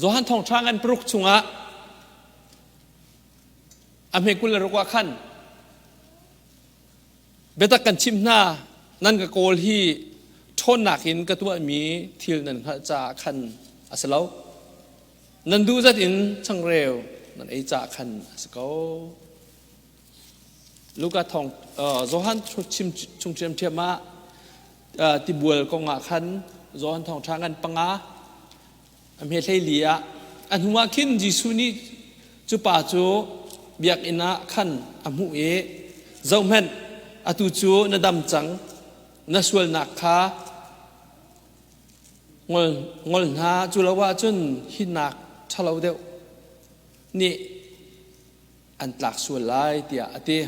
Johan thawngṭha ngan paruk chungah a hme 26 ah khan biatak kan chimh hna nan ka kawl hi ṭhawnnak in ka tuahmi thil nan hngalh caah khan a si lo. Nan duh zat in changreu nan ei caah khan a si ko. Luka thawng Johan chim chung ṭhiamṭhiam ah tibual kong ah khan Johan thawngṭha ngan panga a hme hleili ah a hnu ah khin Jesuh nih cu pa cu biakinn ah khan a hmuh i zohhmanh atu cu na dam cang na sualnak kha ngol ngol hna cu lo ahcun hinak ṭhalo deuh nih an tlak sual lai tiah a ti.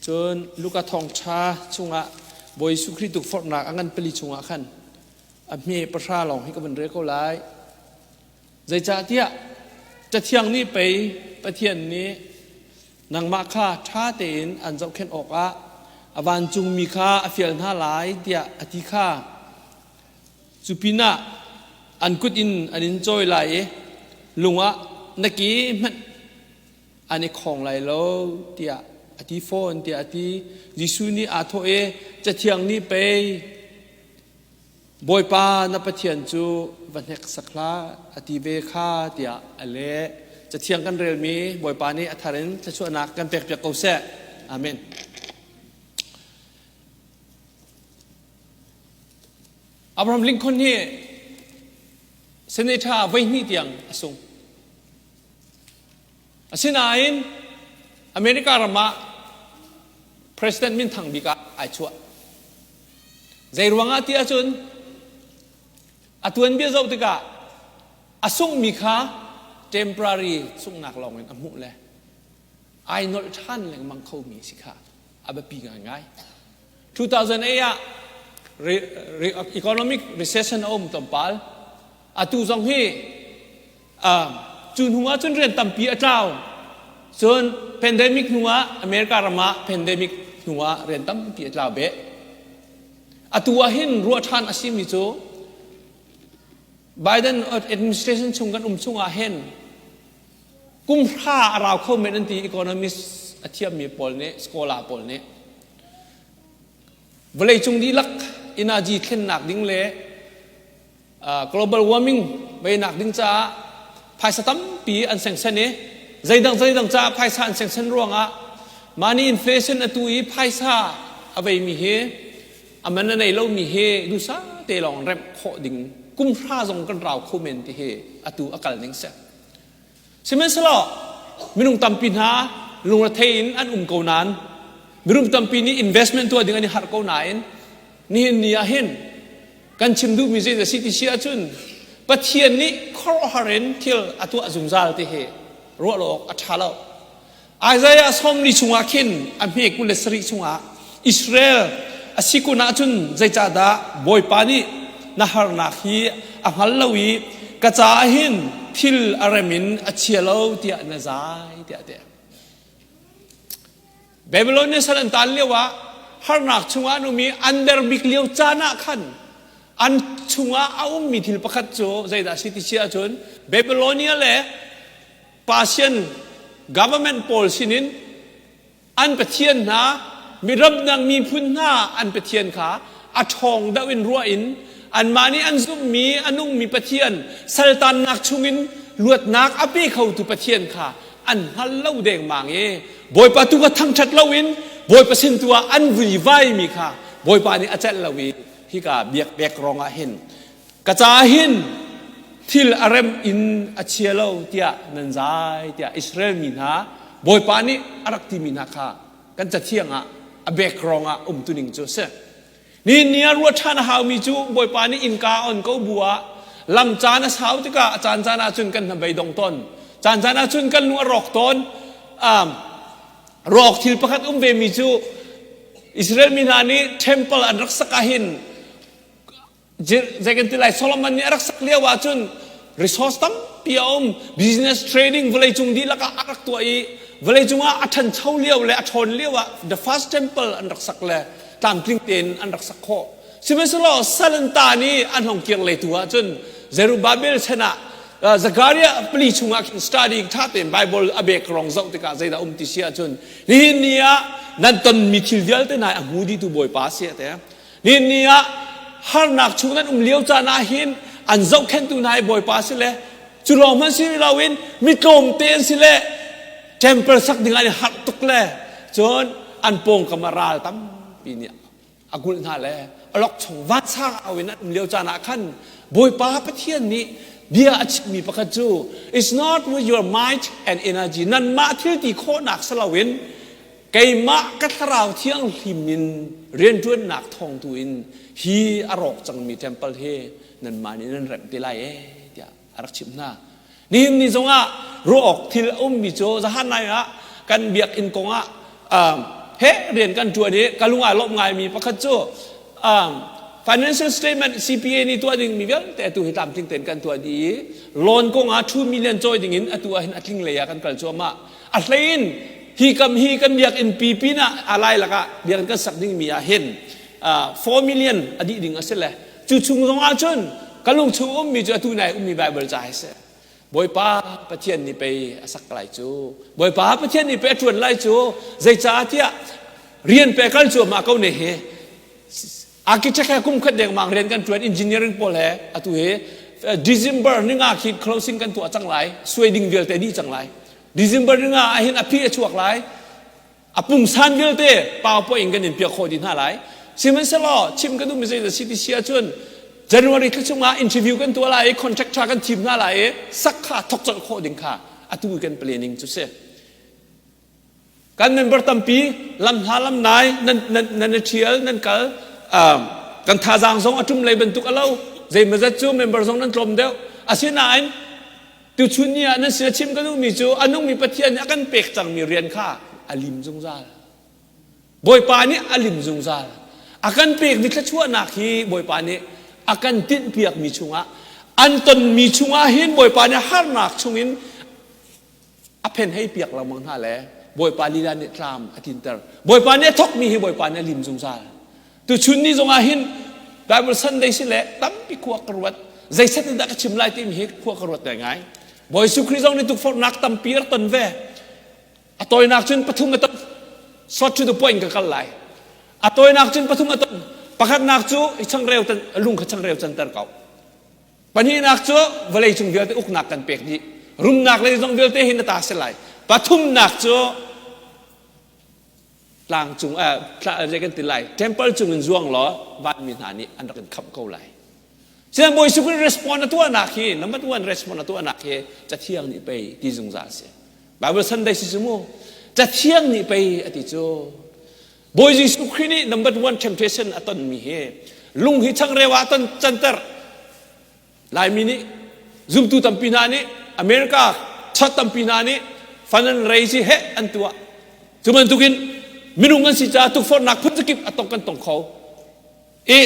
Cun Luka thawngṭha chungah Bawi Jesuh Khrih tukforhnak a ngan pali chungah khan a hme pahra lawng hi ka vun rel ko lai. Zeicahtiah Cathiang nih pei Pathian nih nangmah kha ṭha tein an zohkhenh awkah a vancungmi kha a fial hna lai tiah a ti kha. Cu pinah an kut in an in cawi lai i lung ah na ke hmanh an i khawng lai lo tiah a ti fawn tiah a ti. Jesuh nih aa thawh i Cathiang nih pei Bawipa na Pathian cu va hneksak hlah a ti ve kha tiah a leh. Cathiang kan relmi Bawipa nih a thar in thluachuahnak kan pekpiak ko seh. Amen. Abraham Lincoln hi senator voihnih tiang a sung. Asinain America ram ah president minthang bik ah ai chuah. Zei ruangah ti ahcun a tuanbia zoh tikah a sunghmi kha temporary sunghnak lawng in a hmuh le ai nolh ṭhan lengmang khomi si kha a biapi ngaingai. 2008 ah economic recession a um tlawmpal. Atu zong hi cu hnu ah cun rian tampi a tlau. Cun pandemic hnu ah America ram ah pandemic hnu ah rian tampi a tlau beh. Atu ah hin ruah ṭhan a simi cu Biden administration chung kan um chung ah hin kum hra a rau kho men an ti economist a thiammi pawl nih scholar pawl nih vawleicung dihlak energy thlennak ding le global warming veinak ding caah phaisa tampi an sengsen i zeidang zeidang caah phaisa an sengsen ruangah money inflation atu i phaisa a veimi hi a man a nei lomi hi dusa te lawng remh khawh ding kum hra zong kan rau kho men ti hi atu a kal ning si. Sihmanhsehlaw minung tampi hna lungrethei in an um ko nain mirum tampi nih investment tuah ding an i harh ko nain nihin ni ah hin kan chim duhmi zei a si ti si ahcun Pathian nih khuaruahhar in thil a tuah zungzal ti hi ruah lo awk a ṭha lo. Isaiah 40 chungah khin a hme 27 chungah Israel a si kun ahcun zeicahdah Bawipa nih na harnak hi a hngal lo i ka caah hin thil a rem in a chia lo tiah na zai tiah a ti. Babylonian sal an taan lio ah harnak chungah an um i an der bik lio caan ah khan an chungah a ummi thil pakhat cu zeidah a si ti si ahcun Babylonia le Persian government pawl sinin an pathian hna miramdang miphun hna an pathian kha a ṭhawng deuh in ruah in anmah nih an zumhmi a nungmi pathian saltannak chungin luatnak a pe khotu pathian kha an hngal lo dengmang i bawipa tu kha thangṭhat loin bawipa sin tu ah an vuivaimi kha bawipa nih a celh lo i hika biak pek rongah hin Ka caah hin thil a rem in a chia lo tiah nan zai tiah Israel mi hna Bawipa nih a rak timi hna kha kan cathiang ah a background ah umtuning cu a si. Nihin ni ah ruah ṭhan a haumi cu Bawipa nih innka a on ko bu ah lam caan a sau tikah a caan caan ahcun kan hnabei dong tawn. Caan caan ahcun kan lung a rawk tawn. Um, rawk thil pakhat um vemi cu Israel mi hna nih temple an rak sak ahhin Zei kan ti lai Solomon nih a rak sak lio ahcun resource tampi a um business trading vawleicung dihlak ah a rak tuah i vawleicung ah a ṭhancho lio le a ṭhawn lio ah the first temple an rak sak le tlamtling tein an rak sak khawh sihmanhsehlaw sal an ta nih an hong kir lei tu ahcun Zerubbabel chan ah Zakaria pali chungah khin study ṭha tein Bible a background zoh tikah zeidah um ti si ahcun nihin ni ah nan tonmi thil vialte hna a hmu dihtu Bawipa si a ti. Nihin ni ah harnak chung nan um lio caan ah hin an zohkhenhtu hna hi Bawipa si le cu lawng hmanh si loin mi tlawmte an si le temple sak ding an i harh tuk le cun an pawngkam ah ral tampi nih a kulh hna le alok chung vansang au in an um lio caan ah khan Bawipa Pathian nih bia a chimmi pakhat cu it's not with your might and energy nanmah thil ti khawhnak si loin keimah ka thlarau thianghlim in rianṭuannak thawng tu in hi a rawk cangmi temple hi nanmah nih nan remh te lai ee tiah a rak chimh hna. Nihin ni zongah ruah awk thil a ummi cu zahan lai ah kan biakinn kongah he rian kan ṭuan i ka lung aa lawmh ngaimi pakhat cu financial statement CPA nih tuah dingmi vialte atu hi tlamtling tein kan tuah dih i loan kongah 2 million cawi dingin atu ah hin a tling lei ah kan kal cuahmah. A hlei in hi kam hi kan biakinn pi pinah a lai lakah biakinn kan sak dingmi ah hin 4 million a dih ding a si le Cu chung zongah cun ka lung chung ummi cu atu nai ummi Baibal ca hi si. Bawipa Pathian nih pei a sak lai cu. Bawipa Pathian nih pei a ṭuan lai cu. Zeicah tiah rian pe kal cuahmah ko ne hi. Architect he kum khat dengmang rian kan ṭuan engineering pawl he atu hi December ninga khi closing kan tuah cang lai. Suai ding vialte dih cang lai. December ninga ah hin a phi a chuak lai. A pungsan vialte PowerPoint in kan in piak khawh dih hna lai. Sihmanhsehlaw chim ka duhmi zei si ti si ahcun January thla chungah interview kan tuah lai i contractor kan thim hna lai i sak kha thok colh khawh ding kha atu kan planning cu si. Kan member tampi lam hla lam nai nan nan nan i ṭhial nan kal kan thazaang zong a ṭum lei bantuk a lo zeimazat cu member zong nan tlawm deuh asinain Tuchun ni ah nan sin a chim ka duhmi cu a nungmi Pathian nih a kan pek cangmi rian kha a lim zungzal. Bawipa nih a lim zungzal. A kan pekmi thluachuahnak hi Bawipa nih a kan tinhpiakmi chungah an tonmi chungah hin Bawipa nih harnak chungin a phen hei piak lengmang hna le Bawipa lila nih tlam a tlinter. Bawipa nih a thawkmi hi Bawipa nih a lim zungzal. Tuchun ni zongah hin Bible Sunday si le tampi khua ka ruat. Zeiset in dah ka chim lai timi hi khua ka ruat ngai. Bawi Jesuh Khrih zong nih tukforhnak tampi a ton ve. A tawinak cun pathum a ton. Short to the point ka kal lai. A tawinak cun pathum a ton. Pakhatnak cu i changreu tan lung kha changreu canter ko. Pahnihnak cu vawlei cung vialte uknak kan pek dih. Rumnak le zong vialte hin na ta si lai. Pathumnak cu tlang cung zei kan ti lai temple cung in zuang law vanmi hna nih an rak in khamh ko lai. Sian Bawi Jesuh Khrih respond a tuahnak hi number one respond a tuahnak hi cathiang nih pei ti zungzal si. Bible Sunday si cu mu cathiang nih pei a ti cu Bawi Jesuh Khrih nih number one temptation a tonmi hi lung hi changreu ah ton canter Laimi nih zumtu tampi hna nih America church tampi hna nih fundraise hi heh an tuah. Cu bantukin minung an si caah tukforhnak phun kip a tong kan tong kho. I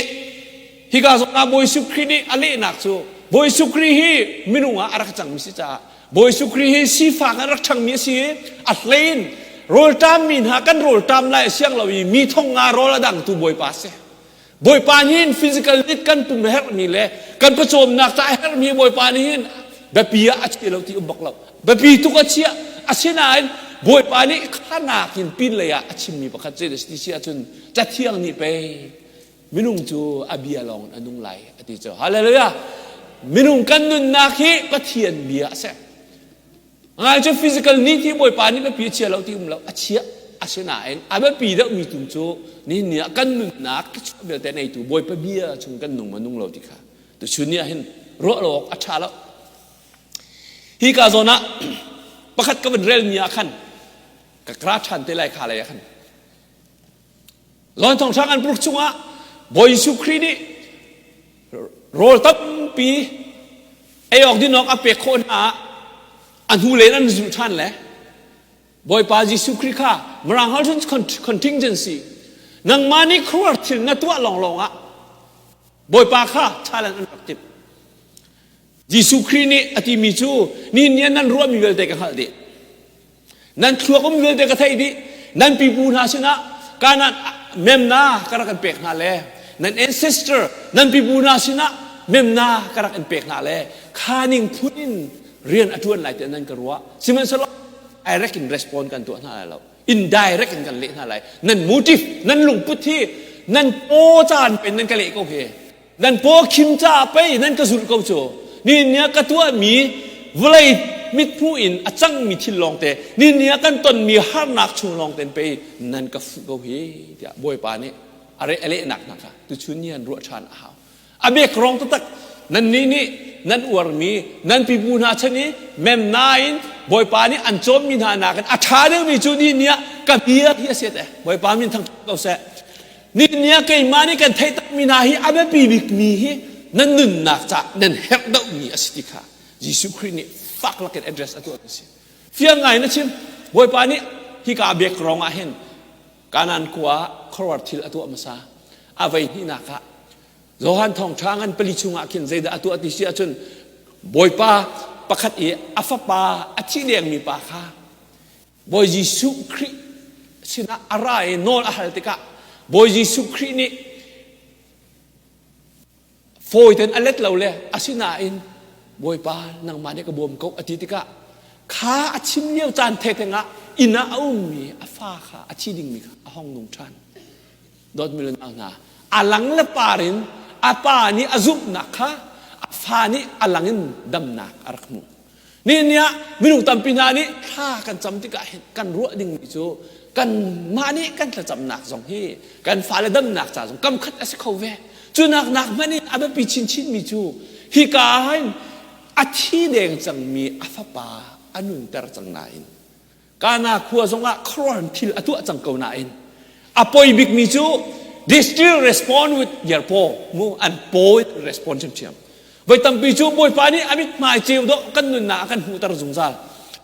hika zong ah Bawi Jesuh Khrih nih a lehnak cu Bawi Jesuh Khrih hi minung ah a rak cangmi si caah Bawi Jesuh Khrih hi sifak an rak ṭhangmi a si i a hlein rawlṭammi hna kan rawlṭam lai a siang lo i mi thong nga rawl a dangtu Bawipa a si. Bawipa nih hin physical need kan pum herhmi le kan pawcawmnak ca herhmi Bawipa nih hin biapi ah a chia lo ti um bak lo. Biapi tuk a chiah. Asinain Bawipa nih khanak in pin lei ah a chimmi pakhat cu ti si ahcun Cathiang nih pei minung cu a bia lawng in a nung lai a ti cu. Hallelujah! Minung kan nunnak hi Pathian bia a si. Ngai cu physical need hi Bawipa nih biapi a chia lo ti um lo a chia asinain a biapi deuhmi tu cu nihin ni ah kan nunnak thluachuah vialte neitu Bawipa bia chung kan nung ma nung lo ti kha tuchun ni ah hin ruah lo awk a ṭha lo hi ka zawn ah pakhat ka vun relmi ah khan ka kra ṭhan te lai kha lei ah khan Lawn thonghrang an puruk chungah Bawi Jesuh Khrih nih rawl tampi ei awk din awk a pek khawh hna ah a hnu len an zulh ṭhan le Bawipa Jesuh Khrih kha Mirang holh cun contingency nangmah nih khuaruahar thil na tuah lawnglawng ah Bawipa kha challenge an rak timh. Jesuh Khrih nih a timi cu ni ni nan ruahmi vialte ka hngalh dih. Nan thluak um vialte ka theih dih. Nan pipu hna sinah kanan memna ka rak kan pek hna le nan ancestor nan pipu hna sinah. memna ka rak in pek hna le kha ning phun in rian a ṭuan lai tiah nan ka ruah. Sihmanhsehlaw direct in respond kan tuah hna lai lo. Indirect in kan leh hna lai. Nan motive, nan lungput hi nan paw caan pen nan ka leh ko hi. Nan paw khim caah pei nan ka zulh ko cu. Ni ni ah ka tuahmi vawlei mithmuh in a cangmi thil lawngte, ni ni ah kan tonmi harnak chung lawngte in pei nan ka fuh ko hi tiah Bawipa nih a re a lehnak hna kha tuchun ni an ruah ṭhan a hau. A bek rong taktak nannih nih nan uarmi nan pipu hna chan i memna in Bawipa nih an cawmmi hna nakin a ṭha deuhmi cu ni ni ah ka bia hi a si te. Bawipa min thang ko seh. Ni ni ah keimah nih kan theih takmi hna hi a biapi bikmi hi nan nunnak caah nan herh deuhmi a si ti kha Jesuh Khrih nih fak lakin address a tuah a si. Fiang ngai na chim. Bawipa nih hika bek rong ah hin Kanaan khua ah khuaruahhar thil a tuah hmasa. A voi hnihnak ah Johan thawngṭha ngan pali chungah khin zeidah a tuah ti si ahcun Bawipa pakhat i a fapa a thi dengmi pa kha Bawi Jesuh Khrih sinah a ra i nawl a hal tikah Bawi Jesuh Khrih nih fawi tein a let lo le asinain Bawipa nangmah nih ka bawm ko a ti tikah kha a chim lio caan thengtheng ah inn ah a ummi a fa kha a thi dingmi kha a hong nung ṭhan. Dawtmi le nau hna, a lang le par in a pa nih a zumhnak kha a fa nih a lang in damnak a rak hmuh. Nihin ni ah minung tampi hna nih thla kan cam tikah hin kan ruah dingmi cu kanmah nih kan thlacamnak zong hi kan fale damnak ca zong kam khat a si kho ve. Cu nak nak hmanh in a biapi chinchinmi cu hika ah hin a thi deng cangmi a fapa a nunter cang nain Kana khua zongah khuaruahhar thil a tuah cang ko nain a poi bikmi cu they still respond with their paw mu an paw in respond ṭhiamṭhiam. Voi tampi cu Bawipa nih a mithmai ceu dawh kan nunnak a kan hmuhter zungzal.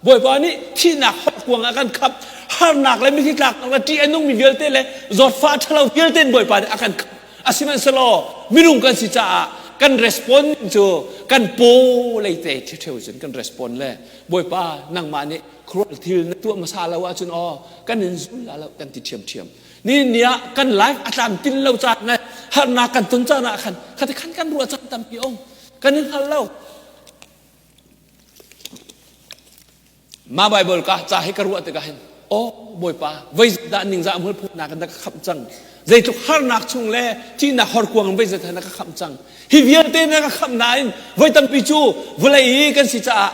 Bawipa nih thihnak horkuang a kan khap, harnak le mithi tlaknak le ṭih a nungmi vialte le zawtfah ṭhalo vialte in Bawipa nih a kan khap. Asihmanhsehlaw minung kan si caah kan respond cu kan paw lei te ṭhiṭheu cun kan respond le Bawipa nangmah nih khuaruah thil na tuah hmasa lo ahcun aw kan in zul la lo kan ti ṭhiamṭhiam. Ni ni ah kan life a tlamtlin lo caan le harnak kan ton caan ah khan khati khan kan ruah caan tampi um kan in hngal lo. Ma Bible ka ca hi ka ruah tikah hin aw Bawipa voi dah ningzah hmul phutnak in na ka khamh cang zeitluk harnak chung le thihnak horkuang in voi zat na ka khamh cang hi vialte na ka khamh nain voi tampi cu vawlei i kan si caah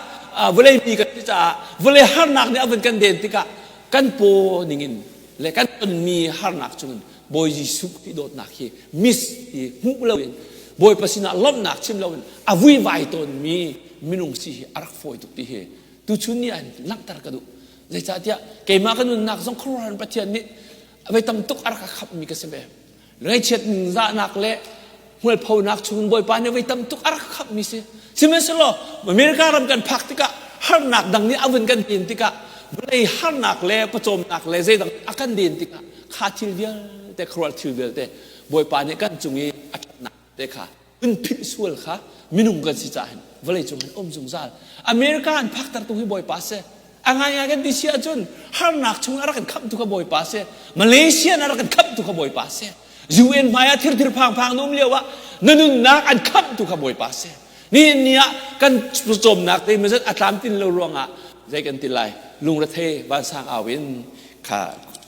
vawlei mi kan si caah vawlei harnak nih a vun kan den tikah kan paw ningin le kan tonmi harnak chungin Bawi Jesuh Khrih dawtnak hi miss i hmuh loin Bawipa sinah lawmhnak chim loin a vuivai tawnmi minung si hi a rak fawi tuk ti hi tuchun ni ah langhter ka duh. Zeicahtiah keimah ka nunnak zong khuaruahhar Pathian nih voi tam tuk a rak ka khamhmi ka si ve. Ngaihchiat ningzahnak le hmualphonak chungin Bawipa nih voi tam tuk a rak khamhmi si. Sihmanhsehlaw America ram kan phak tikah harnak dang nih a vun kan den tikah vawlei harnak le pawcawmnak le zeidang a kan den tikah kha thil vialte khuaruah thil vialte Bawipa nih kan cung i a ṭhatnak te kha un philh sual kha minung kan si caah hin vawlei cung hin um zungzal. America an phaktertu hi Bawipa si. A ngaingai kan ti si ahcun harnak chung a rak kan khamhtu kha Bawipa si. Malaysia a rak kan khamhtu kha Bawipa si. UN hmai ah thirthir phangphang na um lio ah na nunnak an khamhtu kha Bawipa si. Nihin ni ah kan cawmnak te mazat a tlamtlin lo ruangah zei kan ti lai lungrethei vansang au in kha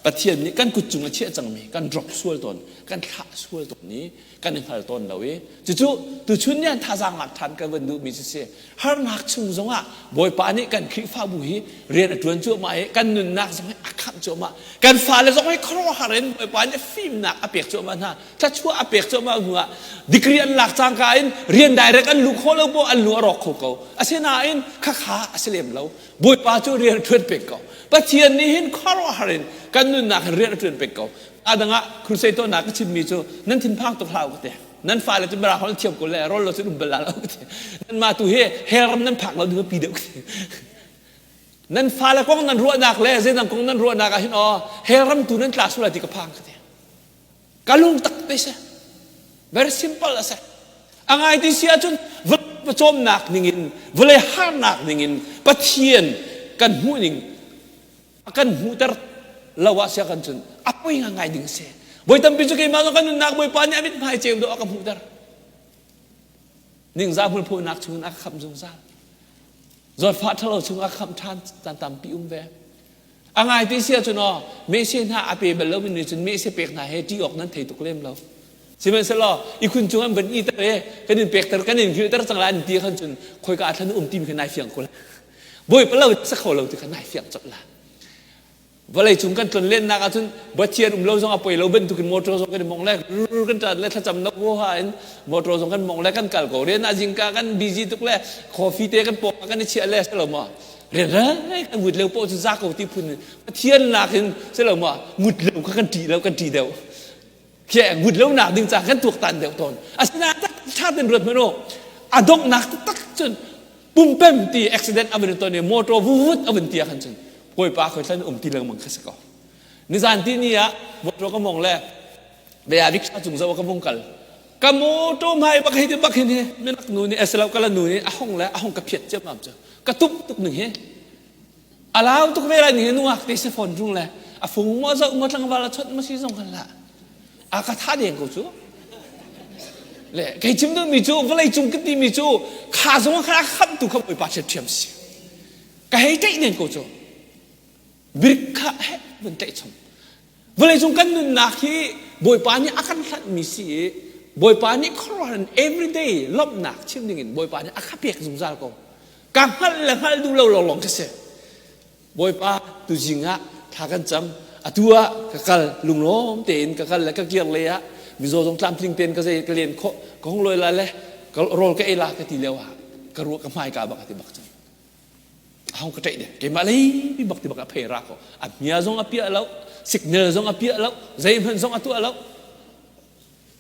Pathian nih kan kut cung a chiah cangmi kan drop sual tawn kan thlah sual tawn i kan i hngal tawn lo i cucu tuchun ni an thazaang lak ṭhan kan van duhmi cu si harnak chung zongah Bawipa nih kan Khrihfabu hi rian a ṭuan cuahmah i kan nunnak zong hi a khamh cuahmah kan fale zong hi khuaruahhar in Bawipa nih fimnak a pek cuahmah hna thluachuah a pek cuahmah hnu ah degree an lak cangka in rian direct an luh khawh lo poh an lu a rawk kho ko asinain khakha a si lem lo Bawipa cu rian a ṭuan pek ko Pathian nih hin khuaruahhar in kan nunnak hin rian a ṭuan pek ko A dang ah crusade tuahnak ka chimmi cu nan thinphang tuk hlah u ka ti. Nan fale cu mirang holh thiam ko le rawl lo cun um bal la lo ka ti. Nanmah tu hi hell ram nan phak lo ding a pi deuh ka ti. Nan fale kong nan ruahnak le zeidang kong nan ruahnak ah hin aw hell ram tu nan tla sual lai ti ka phang ka ti. Ka lung tak te si. Very simple a si. A ngai ti si ahcun pawcawmnak ningin vawlei harnak ningin Pathian kan hmuh ning a kan hmuhter lo ah sia kan cun a poi ngai ding a si. Voi tampi cu keimah zong kan nunnak Bawipa nih a mithmai ceu dawh a ka hmuhter. Ningzah hmulphuhnak chungin a ka khamh zungzal. Zawtfah ṭhalo chung a khamh ṭhan caan tampi um ve. A ngai ti si ahcun aw, mehseh hna a pe bal lomi nih cun mehseh pek hna he ṭih awk nan thei tuk lem lo. Sihmanhsehlaw ihkhun cung an van iter i kan in pekter kan in hngilhter cang lai an ti khan cun khoika ah thlan um timi kha nai fiang ko lai. Bawipa lo sa kho lo ti kha nai fiang colh la. Vawlei cung kan tlon lennak ahcun Pathian um lo zong a poi lo bantukin motor zong kan i mong le kan ṭan le thlacam nok huaha in motor zong kan mong le kan kal ko. Rian ah zingka kan busy tuk le coffee te kan pawng kan i chiah le si lo maw? Rian rai kan ngut lio paoh cu za ko ti phun in Pathian nakin si lo maw ngut lo kha kan ṭih lo kan ṭih deuh. Khi ngut lo nak ding ca kan tuaktan deuh tawn. Asinain tak ṭha ten ruat hmanh u. A donghnak taktak cun pumpem ti accident a vun ton i motor vuvut a vun ti ah khan cun Bawipa khoi thlan um ti lengmang kha si ko. Nizan ti ni ah motor ka mong le bia rickshaw cung zo ka vung kal. Ka motor hmai bak hi ti bak hin hi minak nu nih asilo kala nu nih a hong le a hong ka phiat ciam am cu. Ka tup tuk ning hi. A lau tuk ve lai ning hi nungak te si phone rung le a fung mo zo mo tlangval a chawt ma si zong kan la. A ka tha deng ko cu. Le kei chim duh mi cu vawlei cung ka ti mi cu kha zong kha khamh tu kha Bawipa ṭhiamṭhiam si. Ka hei ṭaih nen ko cu. Birik kha he vun ṭaih chung. Vawleicung kan nunnak hi Bawipa nih a kan hlanhmi si i Bawipa nih khuaruahhar in everyday lawmhnak chim dingin Bawipa nih a ka pek zungzal ko. Ka hngalh le hngalh duh lo lawnglawng ka si. Bawipa tuzing ah thla kan cam. Atu ah ka kal lunglawm tein ka kal le ka kir lei ah mizaw zong tlamtling tein ka zei ka len khawh ka hung lawi la le ka rawl ka ei la ka ti lio ah ka ruah ka hmai ka bak a ti bak cang. Ahong ka ṭaih deh. Keimah lei bak ti bak a phei ra ko. A hmia zong a piah lo, signal zong a piah lo, zeihmanh zong a tuah lo.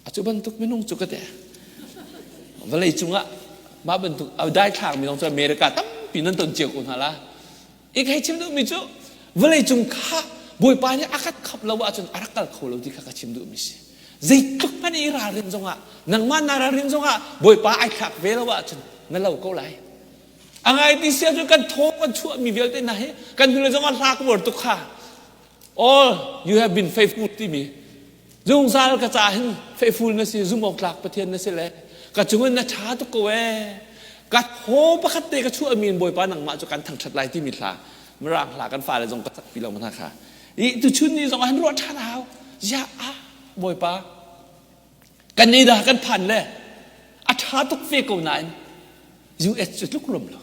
A cu bantuk minung cu ka te. Vawlei cungah mah bantuk a dai thlakmi zong cu America tampi nan ton cio ko hna la. I hei chim duhmi cu vawlei cung kha Bawipa nih a kan khap lo ahcun a rak kal kho lo ti kha ka chim duhmi si. Zeitluk hmanh i ralrin zongah nangmah naa ralrin zongah Bawipa ai thlak ve lo ahcun na lo ko lai. A ngai ti sia cu kan thaw kan chuahmi vialte hna hi kan hnule zongah hla ka uar tuk kha. All you have been faithful timi zungzal ka ca hin faithful na si zumh awk tlak Pathian na si le ka cungin na ṭha tuk ko ee ka thaw pakhat te ka chuahmi in Bawipa nangmah cu kan thangṭhat lai timi hla mirang hla kan fale zong ka sakpi lo hna kha i tuchun ni zong ah hin ruah ṭhan a hau ziah ah Bawipa kan ni dah kan phan le a ṭha tuk ve ko nain US cu tluk rum lo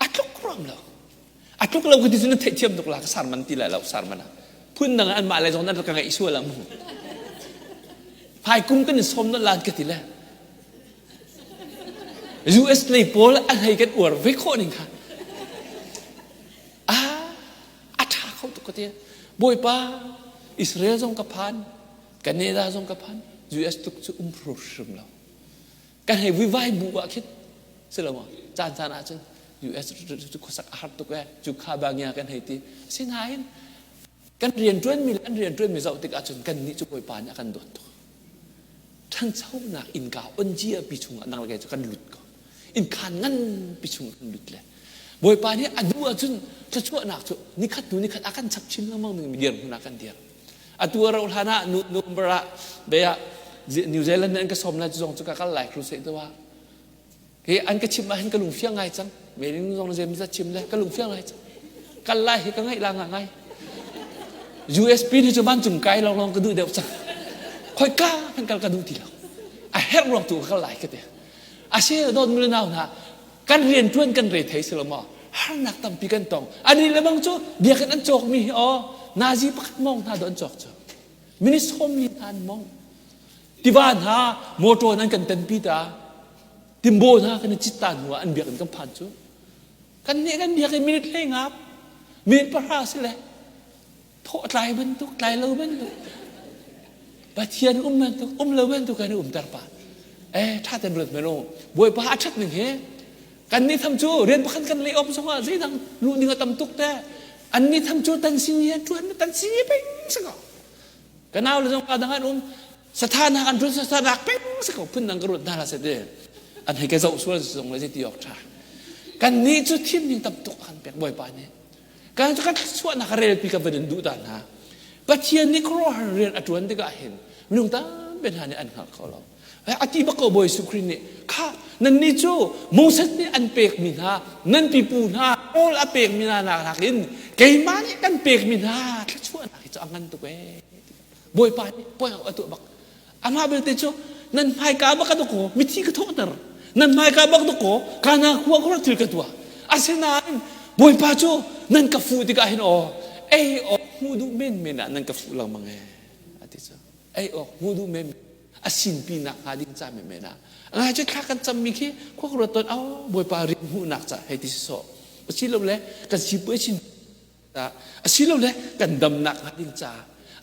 a tluk rum lo a tluk lo ka ti cu na theihthiam tuk la ka sarman ti lai lo sarman ah phun dang an mah le zong nan ka ngaih sual ah mu hmai kum kan i sawm na lan ka ti le US lei pawl a hlei kan uar ve khawh ning kha ah a ṭha kho tuk ka ti bawipa Israel zong ka phan Canada zong ka phan US tuk cu um hrim lo kan hei vuivai bu ah khin si lo maw caan caan ah cun US cu khuasak a har tuk ee cu kha bangia kan hei ti asinain kan rianṭuanmi le an rianṭuanmi zoh tik ahcun kan nih cu Bawipa nih a kan dawt tuk ṭhanchonak innka on cia pi chungah nang le kei cu kan lut ko innkhan nganpi chung kan lut le Bawipa nih a duh ahcun thluachuahnak cu nikhat hnu nikhat a kan chap chin lengmang ding dirhmun ah kan dir atu a rauh hlan ah November ah bia New Zealand an ka sawm lai cu zong cu ka kal lai crusade tu ah hi an ka chim ah hin ka lung fiang ngai cang meling zong zem za chim le ka lung fiang ngai cang kal lai hi ka ngaih la nga ngai USP ni cu vancung kai long long ka duh deuh cang khoi ka kan kal ka duh ti lo a herh ruang tu ka kal lai ka ti ase dawt mu nau hna kan rian tuan kan re thei si lo maw harnak tampi kan tong ani le bang cu biakinn an cawk mi hi aw nazi pakhat mong hna do an cawk cu minute sawmli hna an mong tiva hna motor nan kan tenpi ta timbo hna kan i cit ta hnu ah an biakinn kan phan cu kan nih kan biakinn minute hlei ngap minute pahra si le thawh tlai bantuk tlai lo bantuk Pathian um bantuk um lo bantuk kan i umter pa eh tha ten ruat meno bawipa a that ning he kan ni tham cu rian pakhat kan lei op zongah zeidang lu ding a tam tuk te an ni tham cu tan sin hi tuan tan sin hi peng si ko ka nau le zong ka dang an um satha nak an tuan satha nak peng si ko phun dang ka ruat hna la se te an hei ka zoh sual zong le ti ok tha kan ni cu thim ding tam tuk kan pek bawipa nih Kan cu kan thluachuahnak relpi ka van in duh ta hna. Pathian nih khuaruahhar rian a ṭuan tikah hin minung tampi hna nih an hngal kho lo. A ti bak ko Bawi Jesuh Khrih nih kha nannih cu Moses nih an pekmi hna nan pipu hna rawl a pekmi hna nakin keimah nih kan pekmi hna thluachuahnak hi cu a ngan tuk ee. Bawipa nih puai a tuah bak. Amah belte cu nan hmaika bak ka dawk mithi ka thawhter. Nan hmaika bak dawk kana khua khua thil ka tuah. Asinain Bawipa cu nan ka fuh tikah hin aw ei awk hmuh duh menmen ah nan ka fuh lengmang ee a ti cu. Ei awk hmuh duh menmen a sinpi nak hnga ding ca menmen ah. Ngai cu thla kan cammi khi khua ka ruat tawn aw Bawipa rian hmuhnak ca hei ti si sawh. Asilole kan sipuai chin asilole kan damnak hnga ding ca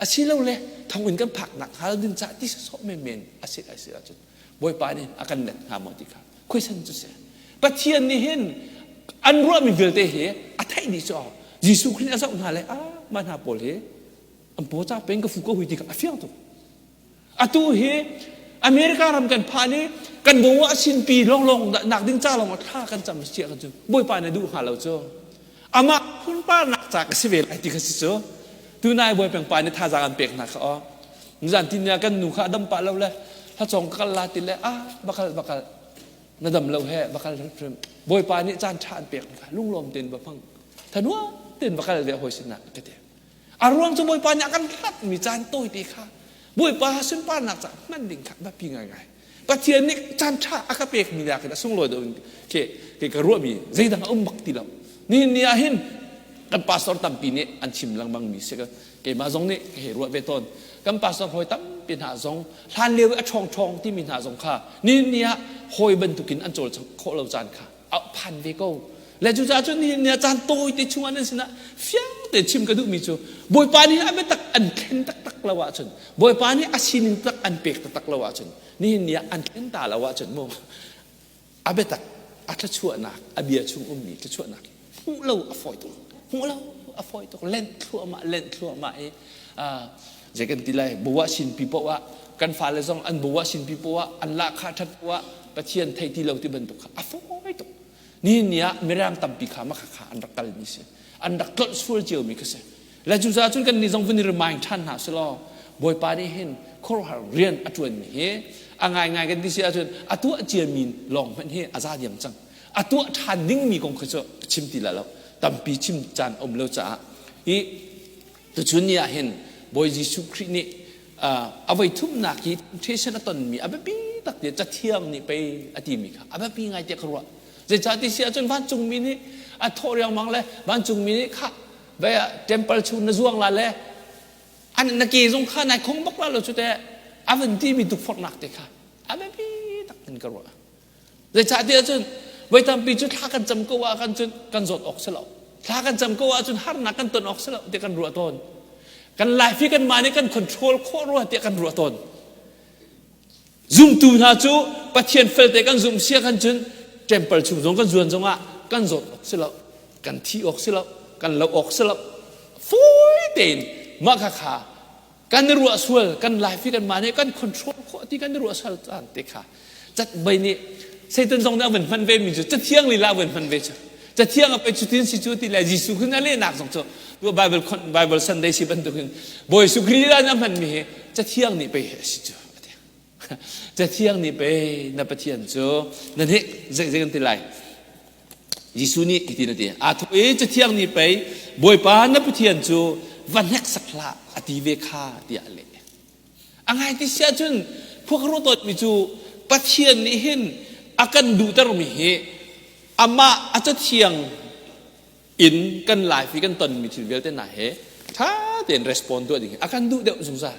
asilole thonginn kan phaknak hnga ding ca ti sawsawh menmen a si a si ahcun Bawipa nih a kan let hnga maw ti kha khuaisan cu si. Pathian nih hin an ruahmi vialte hi a theih dih cu Jesuh Khrih a zoh hna le ah mah hna pawl hi an paw ca peng ka fu ko hui ti kha a fiang tuk. Atu hi America ram kan phan i kan bawa sinpi lawnglawng nak ding ca lawng thla kan cam sia kan cu Bawipa na duh hnga lo cu. Amah phunparnak ca ka si ve lai ti kha si cu. Tunai bawi peng pa nih thazaang an pek hna kha aw. Nizan tin kan nu kha a dam pah lo le hlacong ka kal la ti le ah bakal bakal na dam lo he bakal hrim Bawipa nih caan ṭha an pek kha lunglawm tein va hmang thanua tein va kal ve hawi sinah ka ti. A ruang cu Bawipa nih a kan hlatmi caan tawite kha Bawipa sunparnak caah hman ding kha biapi ngaingai. Pathian nih caan ṭha a ka pekmi nakin a sunglawi deuh in ke ke ka ruahmi zeidang a um bak ti lo. Nihin ni ah hin kan pastor tampi nih an chim lengmangmi si keimah zong nih ka hei ruah ve tawn. Kan pastor hawi tampi hna zong hlan lio i a ṭhawngṭhawng timi hna zong kha nihin ni ah hawi bantukin an cawl khawh lo caan kha a phan ve ko. Le cucaah cun nihin ni ah caan tawite chungah nan sinah fiang tein chim ka duhmi cu Bawipa nih a biatak an thlen taktak lo ahcun Bawipa nih a sining tak an pek taktak lo ahcun nihin ni ah an thlen ta lo ahcun mu a biatak a thluachuahnak a bia chung ummi thluachuahnak hmuh lo a fawi tuk hmuh lo a fawi tuk lenh thluahmah lenh thluahmah i zei kan ti lai buah sinpi poah ah kan fale zong an buah sinpi poah an lahkhah ṭhat poah Pathian thei ti lo ti bantuk kha a fawi tuk nihin ni ah mirang tampi kha mah kha an rak kalmi si an rak tlolh sual ciomi kha si le cucaah cun kan nih zong vun i remind ṭhan hna selaw Bawipa nih hin khuaruahhar rian a ṭuanmi hi a ngaingai kan ti si ahcun a tuah ciami lawng hmanh hi a za diam cang a tuah ṭhan dingmi kong kha cu chim ti la lo tampi chim caan um lo caah hi Tuchun ni ah hin Bawi Jesuh Khrih nih a voi thumnak hi temptation a tonmi a biapi tak ti cathiang nih pei a timi kha a biapi ngai tiah ka ruah. Zeicah ti si ahcun vancungmi nih a thawh riangmang le vancungmi nih kha ve temple chung na zuang la le an na ke zong kha nai khong bak la lo cu te a van timi tukforhnak te kha a biapi tak in ka ruah. Zeicahtiah cun voi tampi cu thla kan cam ko ah kan cun kan zawt awk si lo. Thla kan cam ko ahcun harnak kan ton awk si lo tiah kan ruah tawn. Kan life hi kanmah nih kan control khawh rua tiah kan ruah tawn. Zumtu hna cu Pathian felte kan zumh sia kan cun temple chung zong kan zuan zongah kan zawt awk si lo, kan thi awk si lo, kan lo awk si lo. Fawi tein mah kha kha kan i ruah sual kan life hi kanmah nih kan control khawh ti kan i ruah sual caan te kha cat bai nih Satan zong nih a vun hman ve mi cu cathiang lila a vun hman ve cu cathiang a pei cutin si cu ti le Jesuh Khrih a lehnak zong cu Bible Bible Sunday si bantukin Bawi Jesuh Khrih lila nih a hman mi hi cathiang nih pei a si cu cathiang nih pei na Pathian cu na nih zei zei kan ti lai Jesuh nih hitin a ti, aa thawh i Cathiang nih pei Bawipa na Pathian cu va hneksak hlah a ti ve kha tiah a leh. A ngai ti si ahcun khua ka ruah tawnmi cu Pathian nih hin a kan duhtermi hi amah a cathiang in kan life i kan tonmi thil vialte hna he ṭha tein respond tuah ding hi a kan duh deuh zungzal.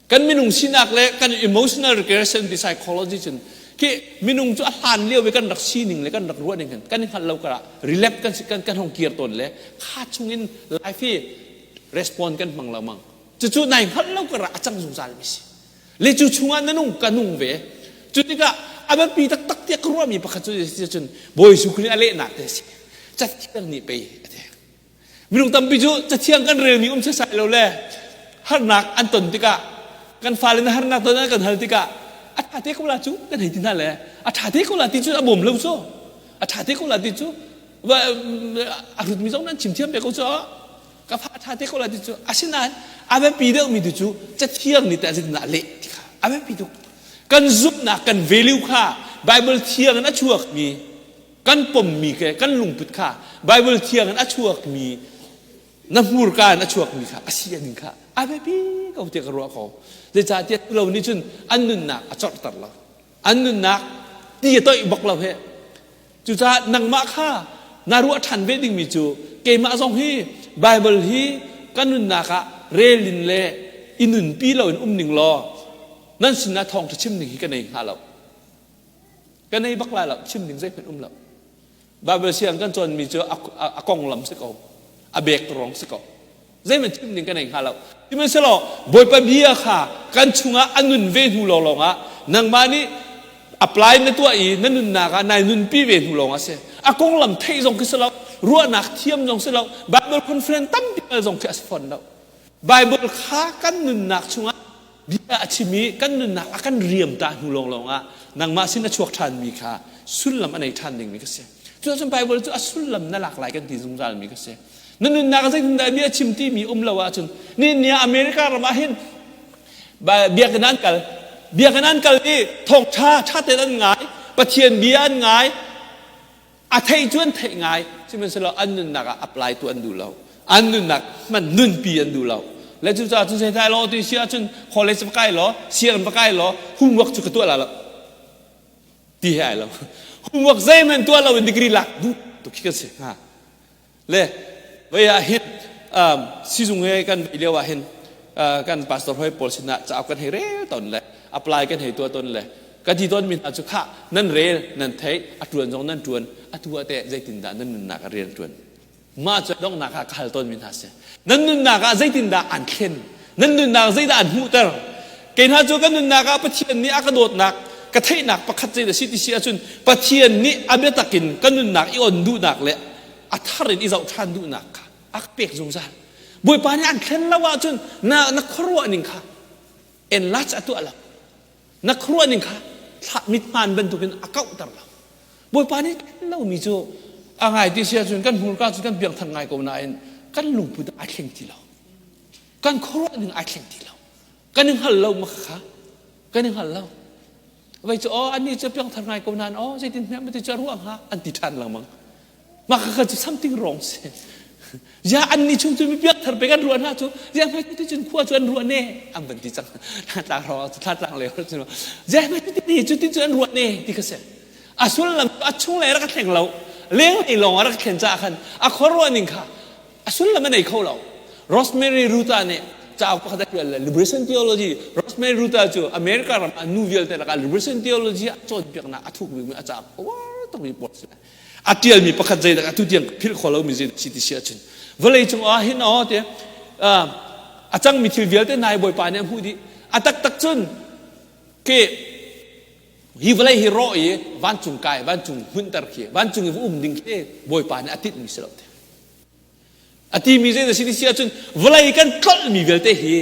Kan minung sinak le kan emotional regression ti psychology cun khi minung cu a hlan lio i kan rak sining le kan rak ruah ning kan kan i hngalh lo karah relapse kan kan kan hong kir tawn le kha chungin life hi respond kan hmang lo mang cucu nai hngalh lo karah a cang zungzal mi si le cu chungah na nung ka nung ve cu tikah a biapi taktak tiah ka ruahmi pakhat cu cun Bawi Jesuh Khrih a lehnak te si cathiang nih pei a ti Minung tampi cu cathiang kan relmi um setsai lo le harnak an ton tikah kan fale na harnak ton an kan hal tikah a ṭha te ko la cu kan hei ti hna le a ṭha te ko la ti cu a bawm lo cu a ṭha te ko la ti cu a hrutmi zong nan chim thiam ve ko cu ka fa a ṭha te ko la ti cu asinain a biapi deuhmi tu cu cathiang nih teh zeitindah a leh ti kha a biapi tuk. Kan zumhnak kan value kha Bible thiang in a chuakmi kan pommi ke kan lungput kha Bible thiang in a chuakmi na hmurka in a chuakmi kha a si a ning kha a biapi ko tiah ka ruah ko. Zeicahtiah lo nih cun an nunnak a corhter lo. An nunnak ti a toih bak lo he. Cucaah nangmah kha na ruah ṭhan ve dingmi cu keimah zong hi Baibal hi ka nunnak ah rel in le i nunpi loin um ning law nan sinah thawngṭha chim ding hi ka nei hnga lo. Ka nei bak lai lo, chim ding zeihmanh um lo. Baibal siang kan cawnmi cu a konglam si ko, a bek ruang si ko. Zeihmanh chim ding ka nei hnga lo. Sihmanhsehlaw Bawipa bia kha kan chungah a nun ve hnu lawnglawng ah nangmah nih apply na tuah i na nunnak ah nai nunpi ve hnu lawng ah si. A konglam theih zong khi si lo, ruahnak thiam zong si lo, Bible conference tampi kal zong khi a si fawn lo. Bible kha kan nunnak chungah bia a chim i kan nunnak a kan riam ta hnu lawnglawng ah nangmah sin a chuak ṭhanmi kha sullam a nei ṭhan dingmi ka si. Cucun Bible cu a sullam na lak lai kan ti zungzalmi ka si. Na nunnak ah zeitindah bia chim timi um lo ahcun ni ni ah America ram ah hin biakinn an kal biakinn an kal i thawngṭha ṭha tein an ngai Pathian bia an ngai a theih cu an theih ngai sihmanhsehlaw an nunnak ah apply tu an duh lo an nunnak hman nunpi an duh lo le cucaah cun zeitai law ti si ahcun college va kai law sianginn va kai law homework cu ka tuah la lo ti he ai lo homework zeihmanh tuah lo in degree lak duh tuk khi kan si hnga Le voi ah hin sizung he kan vei lio ah hin kan pastor hoi pawl sinah cauk kan hei rel ton le apply kan hei tuah ton le ka ti tawn mi hna cu khah nan rel nan theih a tuan zong nan tuan atu ah teh zeitindah nan nunnak ah rian tuan mah cu donghnak ah ka hal tawn mi hna si nan nunnak ah zeitindah an thlen nan nunnak zeidah an hmuhter kei hna cu kan nunnak ah Pathian nih a ka dawtnak ka theihnak pakhat zeidah si ti si ahcun Pathian nih a biatak in ka nunnak i on duhnak le a thar in i zoh ṭhan duhnak kha a ka pek zungzal. Bawipa nih an thlen lo ahcun na na khuaruah ning kha enlarge a tuah lo. Na khuaruah ning kha mithmaan bantukin a kauhter lo. Bawipa nih thlen lomi cu a ngai ti si ahcun kan hmurka cu kan piangthar ngai ko nain kan lungput ai thleng ti lo. Kan khuaruah ning ai thleng ti lo. Kan i hngal lo ma kha kan i hngal lo. Vai cu aw annih cu piangthar ngai ko nain aw zeitin hme ti cu a ruah hnga an ti ṭhan lengmang. Mah kha cu something wrong si. Ya annih chung cu mi piangthar pe kan ruah hna cu ya hmai ti cun khua cu an ruah ne an van ti cang. Thla ro thla tlang le cu ya hmai ti ti cu ti cu an ruah ne ti kha si. A sullam a chung le rak thleng lo. Leng lei lawng a rak thlen caah khan a khuaruah ning kha a sullam a nei kho lo. Rosemary Ruta nih cauk pakhat a ṭial le Liberation Theology Rosemary Ruta cu America ram ah nu vialte lakah Liberation Theology a cawnpiaknak a thuk bikmi a cauk uar tukmi pawl si. A ṭialmi pakhat zeidah atu tiang philh kho lomi zei si ti si ahcun vawlei cung ah hin aw te a cangmi thil vialte nai Bawipa nih a hmuh dih. A taktak cun ke hi vawlei hi rawh i vancung kai vancung hmunter khi vancung i um ding khi Bawipa nih a tinhmi si lo te. A timi zei na si ti si ahcun vawlei kan tlolhmi vialte hi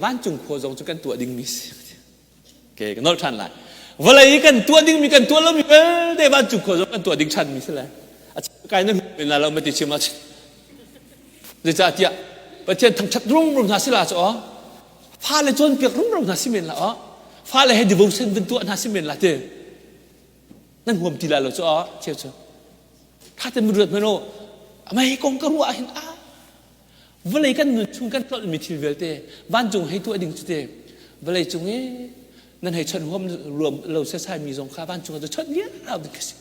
vancung khua zong cu kan tuah dingmi si. Okay, ka nolh ṭhan lai. Vawlei i kan tuah dingmi kan tuah lomi vialte vancung khua zong kan tuah ding ṭhanmi si lai. A kai na hmu la lo ma ti chim ah Zeicahtiah Pathian thangṭhat rumrum hna si la cu aw fale cawnpiak rumro hna si men la aw fale he devotion van tuah hna si men la ti nan huam ti la lo cu aw cheu cu Kha te ruat hmanh u. Amah kong ka ruah hin ah vawlei kan nun chung kan tlolhmi thil vialte vancung hei tuah ding cu te vawlei cung i nan hei chawnh huam ruam lo sesai mi zong kha vancung ah cu chawnh vial ding khi si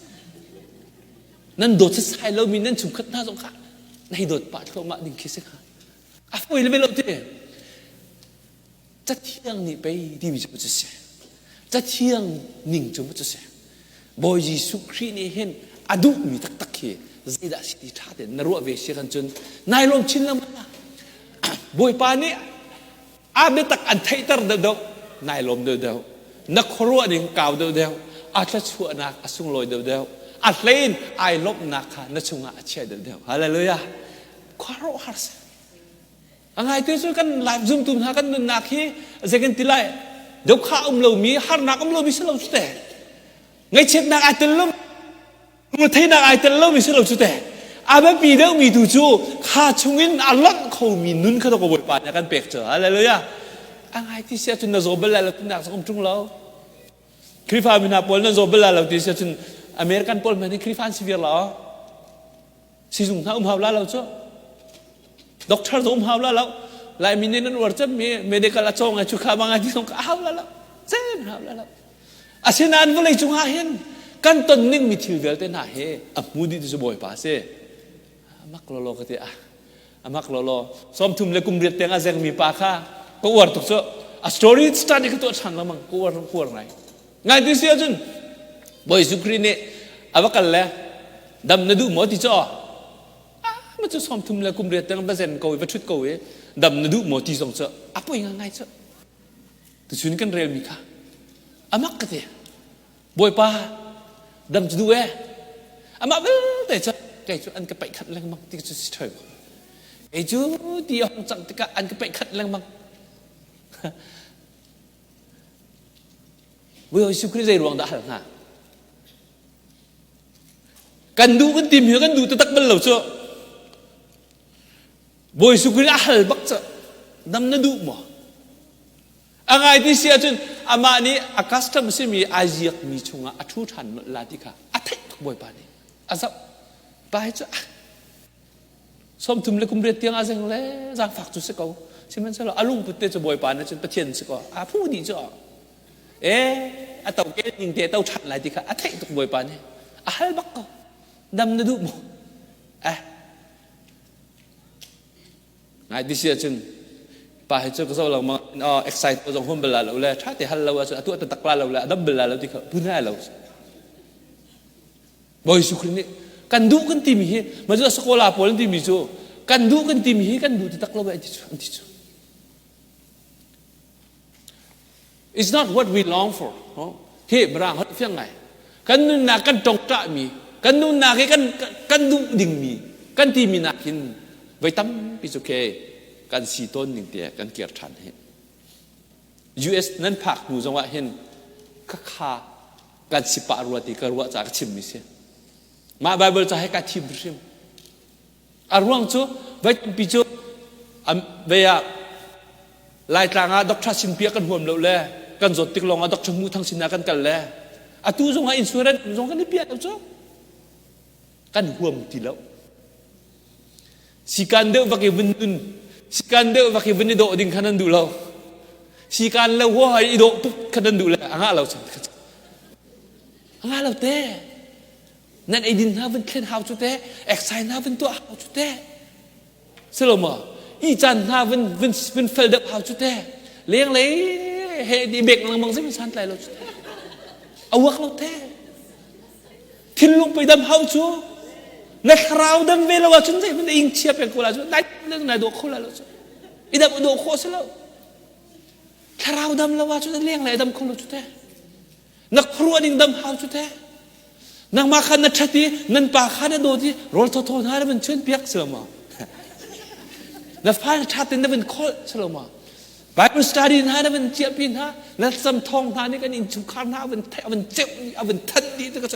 nan dawt sesai lomi nan chungkhat hna zong kha na hei dawt pah thluahmah ding khi si kha a fawi le lo te Cathiang nih pei timi cu cu si. Cathiang ning cu cu si. Bawi Jesuh Khrih nih hin a duhmi taktak hi zeidah si ti ṭha tein na ruah ve si kan cun nai lawm chin lengmang Bawipa nih a biatak an theihter deuhdeuh nai lawm deuhdeuh na khuaruah ning kau deuhdeuh a thluachuahnak a sunglawi deuhdeuh a hlein ai lawmhnak kha na chungah a chia deuhdeuh hallelujah khuaruahhar si A ngaite cu kan life zumtu hna kan nunnak hi zei kan ti lai dokha um lomi harnak um lomi si lo cu te ngaihchiatnak ai tel lo theihnak ai tel lomi si lo cu te a biapi deuhmi tu cu kha chungin a lonh khomi nun kha ka Bawipa nih a kan pek cu hallelujah a ngai ti si ahcun na zaw bal lai lo tinak zong um ṭung lo. Khrihfa mi hna pawl nan zaw bal la lo ti si cun American pawl hmanh hi Khrihfa an si viar la aw. Sizung hna um hau la lo cu. Doctor zong um hau la lo. Laimi nih nan uar cemmi medical a cawng ai cu kha bang ai ti zong ka hau la lo. Cem hau la lo. Asinain vawlei cungah hin kan ton ning mi thil vialte hna hi a hmu dih tu cu Bawipa a si. Amak lawlaw ka ti ah. Amak lawlaw. Sawmthum le kum riat tiang a zengmi pa kha ka uar tuk cu. A story study ka tuah ṭhan lengmang ka uar ka uar ngai. Ngai ti si ahcun Bawi Jesuh Khrih nih a va kal le dam na duh maw ti cu ah ma cu 30 le kum riat tiang va zen ko i va ṭhut ko i dam na duh maw ti zong cu a poi ngai cu. Tuchun kan relmi kha amak ka ti. Bawipa dam cu duh e. Amah vialte cu kei cu an ka paih khat lengmang ti cu si ṭhoi. Kei cu ti a hung cang tikah an ka paih khat lengmang. Bawi Jesuh Khrih zei ruang dah hal hnga? Kan duh kan tim hi kan duh taktak bal lo cu. Bawi Jesuh Khrih a hal bak cu dam na duh maw? A ngai ti si ahcun amah nih a custom simi ai ziakmi chungah a ṭhu ṭhan nolh la ti kha a theih tuk Bawipa nih a zoh. Pa hi cu 30 le kum riat tiang a zeng le zaangfak cu si ko. Sihmanhsehlaw a lungput te cu Bawipa nih cun Pathian si ko. A phu dih cu. E a to kel ning te to ṭhan lai ti kha a theih tuk Bawipa nih. A hal bak ko. Dam na duh maw? Eh Ngai ti si ahcun pa hi cu ka zoh lengmang oh excite zong huam bal la lo le ṭha te hal lo ahcun a tuah taktak la lo le a dam bal la lo ti kha pun hai lo. Bawi Jesuh Khrih nih kan duh kan timi hi ma cu sakola pawl an timi cu kan duh kan timi hi kan duh taktak lo an ti cu an ti cu. It's not what we long for. No? Hi mirang holh fiang ngai. Kan nunnak kan tongṭahmi, kan nunnak hi kan kan duh dingmi, kan timi nakin voi tampi cu ke kan si tawn ning te kan kir ṭhan hi. US nan phak hnu zongah hin khakha kan si pah rua ti ka ruah ca ka chimmi si. Mah Bible ca he ka thim hrim. A ruang cu voi tampi cu vei ah Laitlang ah doctor sin piak kan huam lo le kan zawt tik lawng ah doctor Hmu Thang sin ah kan kal le atu zong ah insurance zong kan i piah lo cu kan huam ti lo. Sikan deuh vak i vun nun sikan deuh vak i vun i dawh ding kha nan duh lo. Sikan lo huaha i dawh puk kha nan duh le a ngah lo a ngah lo te. Nan eidin hna vun thlen hau cu te, exercise hna vun tuah hau cu te. Silo maw? I caan hna vun vun vun fel deuh hau cu te. Lenglei he i bek lengmang zei san tlai lo cu te. A uak lo te. Thinlung pei dam hau cu. Na thlarau dam ve lo ahcun zei hmanh ing chia peng ko la cu nai nai dawh kho la lo cu. I dam dawh khawh si lo. Thlarau dam lo ahcun lenglei dam kho lo cu te. Na khuaruah ning dam hau cu te. Nangmah kha na ṭhat i nan pa kha na dawt i rawl thawthaw hna na van chuan piak si lo maw? Na fale ṭha tein na van kholh si lo maw? Bible study hna na van ciahpi hna, na cam thawng hna nih kan innchungkhar hna a van theih, a van ceuh dih, a van thanh dih ti ka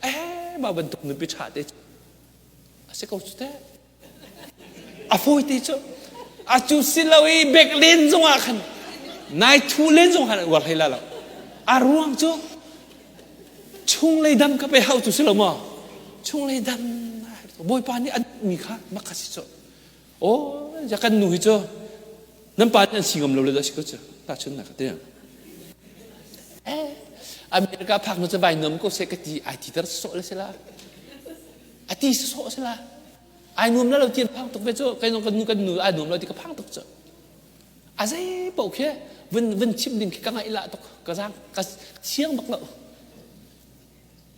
eh mah bantuk nupi ṭha te a si ko cu teh. A fawi te cu a cu si lo i bek len zongah khan nai thu len zong khan uar hlei la lo. A ruang cu chunglei dam ka pe hau cu si lo maw? Chunglei dam Bawipa nih an mi kha mak kha si cu. Oh, ya kan nu hi cu nan pa nih an si ngam lo le dah si ko cu. Ta chun na ka ti. Eh, America phak nu cu vai nuam ko se ka ti ai ti ter sawh le si la. A ti sawh si la. Ai nuam la lo ti an phang tuk ve cu kai nong kan nu kan nu ai nuam lo ti ka phang tuk cu a zei paoh khi vun vun chim ding khi ka ngaih lah tuk ka zaang ka siang bak lo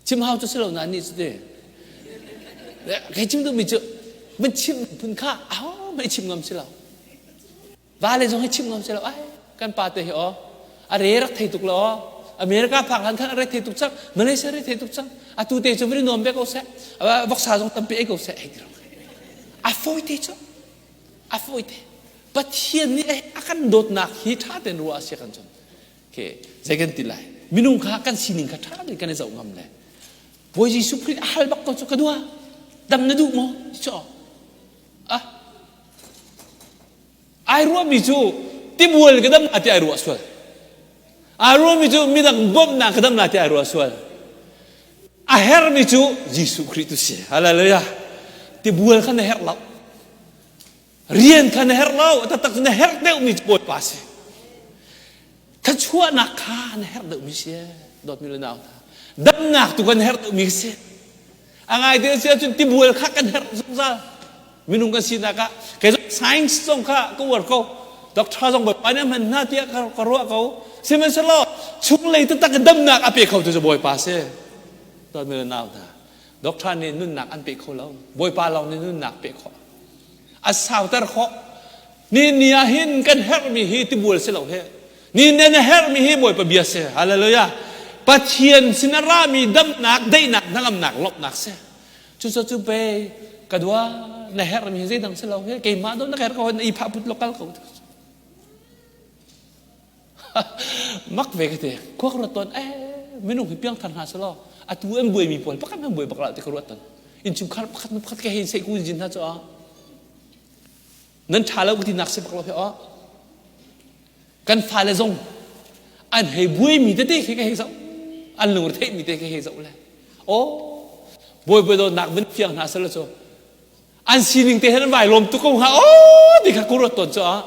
chim hau cu si lo na ni cu te kai chim duhmi cu vun chim phun kha aho mei chim ngam si lo Va le zong hi chim ngam si lo ai kan pa te hi aw a re rak thei tuk lo aw America phak hlan khan a re thei tuk cang Malaysia re thei tuk cang atu te cu vun nuam be ko seh voksa zong tampi ei ko seh hei ti ro a fawi te cu a fawi te Pathian nih a kan dawtnak hi ṭha tein ruah a si kan cun ke zei kan ti lai minung kha kan sining kha ṭha tein kan i zoh ngam le Bawi Jesuh Khrih a hal bak ko cu ka dua dam na duh maw ti cu ah Ai ruahmi cu tibual ka dam ti ai ruah sual. Aa ruahmi cu midang bawmhnak ka dam lai ti ai ruah sual. A herhmi cu Jesuh Khrih tu si. Hallelujah. Tibual kha na herh lo. Rian kha na herh lo. Taktak cu na herh deuhmi cu Bawipa si. Thluachuahnak kha na herh deuhmi si. Dawtmi le nau hna. Damnak tu kan herh deuhmi si. A ngai te si ahcun tibual kha kan herh zungzal. Minung kan sinak ah kei zong science zong kha ka uar ko. Doctor zong Bawipa nih a hman hna tiah ka ruah ko. Sihmanhsehlaw chunglei taktak in damnak a pe kho tu cu Bawipa si. Dawtmi le nau hna. Doctor nih nunnak an pe kho lo. Bawipa lawng nih nunnak pe khawh. A sauter khawh. Ni ni ah hin kan herhmi hi tibual si lo he. Ni ne na herhmi hi Bawipa bia si. Hallelujah. Pathian sin a rami damnak, daihnak, hnangamnak, lawmhnak si. Cucu cu pe ka dua na herhmi hi zeidang si lo he. Keimah do na herh ko na i phah put lokal ko. Mak ve ka ti. Khua ka ruat tawn eh minung hi piangthar hna selaw atu an buaimi pawl pakhat an buai bak la ti ka ruat tawn. Innchungkhar pakhat nu pakhat ka hei sei ku jin hna cu ah nan ṭha lo ka ti nak si bak lo he aw kan fale zong an hei buaimi tete khi ka hei zoh an lungre theihmi te khi hei zoh le aw bawipa dawtnak van fiang hna selaw cu an sining te he nan vai lawm tuk ko hnga aw ti kha ku ruat tawn cu ah